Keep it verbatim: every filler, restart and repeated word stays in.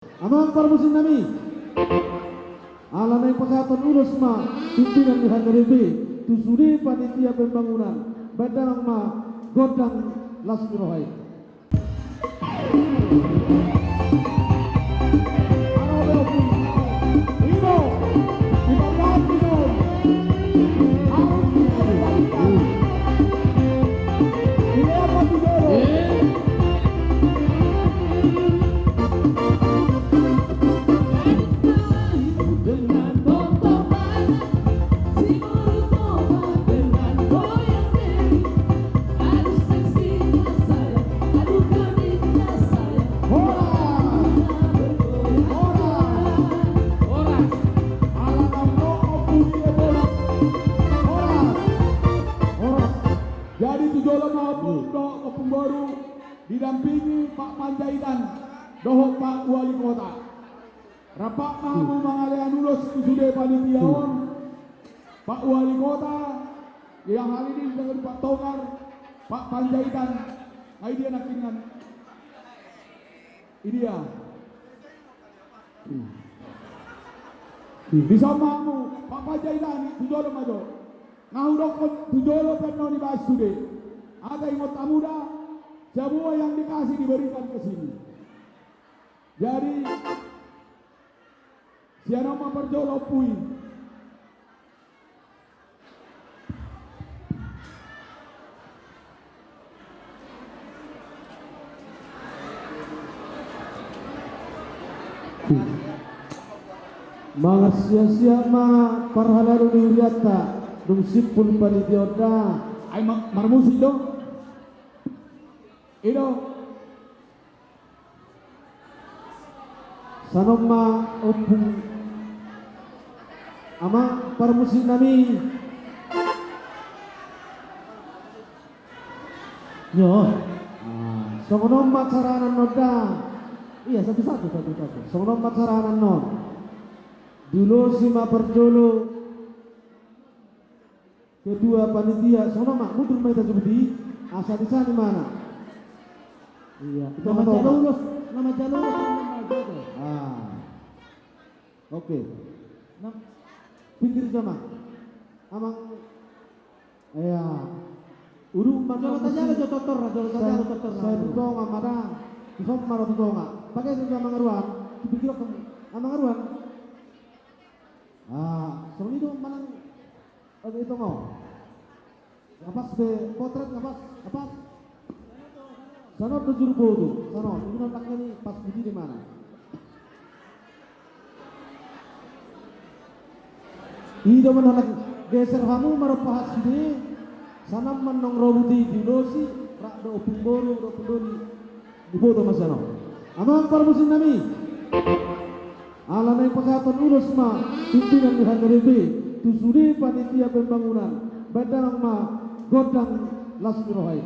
Amang parmusik nami, ala naeng pasahaton ulos ma pimpinan ni H K D P tu sude panitia pembangunan, baen damang ma gondang las ni roha i. Horas! Horas! Horas! Ala na ro ompu di Ebola. Horas! Horas! Jadi tu jolo ma ompu dohot ompung boru didampingi Pak Panjaitan dohot Pak Wali Kota. Rap ma hamu mangalean ulos tu sude panitia on. Pak Wali Kota, ia hali ni didangani Pak Togar, Pak Panjaitan, nga i dia nangkiningan. I dia. Bisa ma hamu, Pak Panjaitan, tu jolo ma jo. Nga hudokkon tu jolo pe annon dibaen sude. Asa ingot hamu da, semua yang dikasih diberikan ke sini. Jadi, sian on ma parjolo ompu i. Mangarsiasiat ma parhalado ni hurianta, dung simpul panitia on da. Ai ma-, marmusik do. I do. Sian on ma ompung, amang parmusik nami. Nyo. Ah, songon on ma carana annon da. Iya, satu-satu, satu-satu. Songon on ma carana annon. Diulosi ma parjolo ketua panitia, songon on ma, mundur ma hita jumpa i, asa disani ma na. Iya, na manjalo ulos, na manjalo ulos, na manjalo. Ah. Oke. Na, pinggir jo ma. Amang, iya. Udu manjalo, manjalo jo totor, manjalo, manjalo totor. Sai tu tonga ma da. Dison ma da tu tonga. Pakai tu amang Aruan, tu pinggir on, amang Aruan. Ah, songon i do manang. Oke, i tonga on. Nga pas be potret, nga pas, nga pas. Sian on do juru boto, sian on, i do nangkin i pas di mana. I do manang geser hamu ma ro pahat sude, sian on ma annon ro boto i diulosi, rap do ompung boru, rap do ompung boru. Diboto ma sian on. Amang parmusik nami. Ala naeng pasahaton ulos ma pimpinan ni H K D P tu sude panitia pembangunan, baen damang ma gondang las ni roha i.